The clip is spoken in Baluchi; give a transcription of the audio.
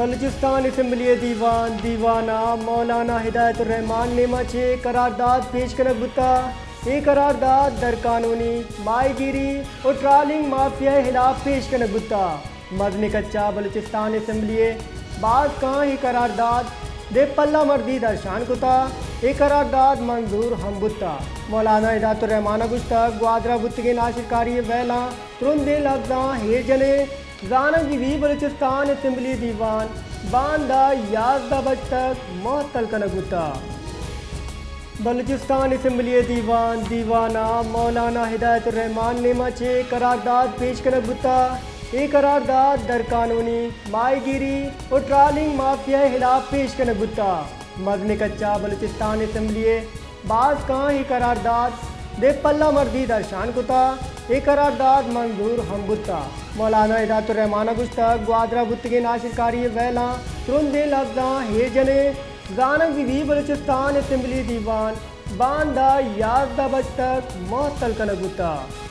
بلوچستان اسمبلی ءِ دیوان، دیوان ءَ مولانا ہدایت الرحمان ءِ نیمگ ءَ چہ قرارداد پیش کنگ بوتگ۔ اے قرارداد درقانونی ماہی گیری و ٹرالنگ مافیا ءِ ہلاپ پیش کنگ بوتگ۔ مزنیں کچ ءَ بلوچستان اسمبلی ءِ باسکاں اے قرارداد ءِ پلہ مردی درشان کتگ۔ اے قرارداد منظور ہم بوتگ۔ مولانا ہدایت الرحمان ءَ گوشتگ، گوادر ءَ بوتگیں ناشرکاری ءِ ویلاں ترندیں لبزاں ایر جنیں۔ زانگ بہ بیت، بلوچستان اسمبلی دیوان باندا یازدہ بج تک معطل کنگ بوتگ۔ بلوچستان اسمبلی دیوان، دیوان ءَ مولانا ہدایت الرحمان نیما چہ قرارداد پیش کنگ بوتگ۔ اے قرارداد درقانونی ماہیگیری و ٹرالنگ مافیا ءِ ہلاپ پیش کنگ بوتگ۔ مزنیں کچ ءَ بلوچستان اسمبلی ءِ باسکاں اے قرارداد ءِ پلہ مردی درشان کتگ۔ اے قرارداد منظور ہم بوتگ۔ مولانا ہدایت الرحمان ءَ گوشتگ، گوادر ءَ بوتگیں ناشرکاری ءِ ویلاں ترندیں لبزاں ایر جنیں۔ زانگ بہ بیت، بلوچستان اسمبلی دیوان باندا یازدہ بج تک معطل کنگ بوتگ۔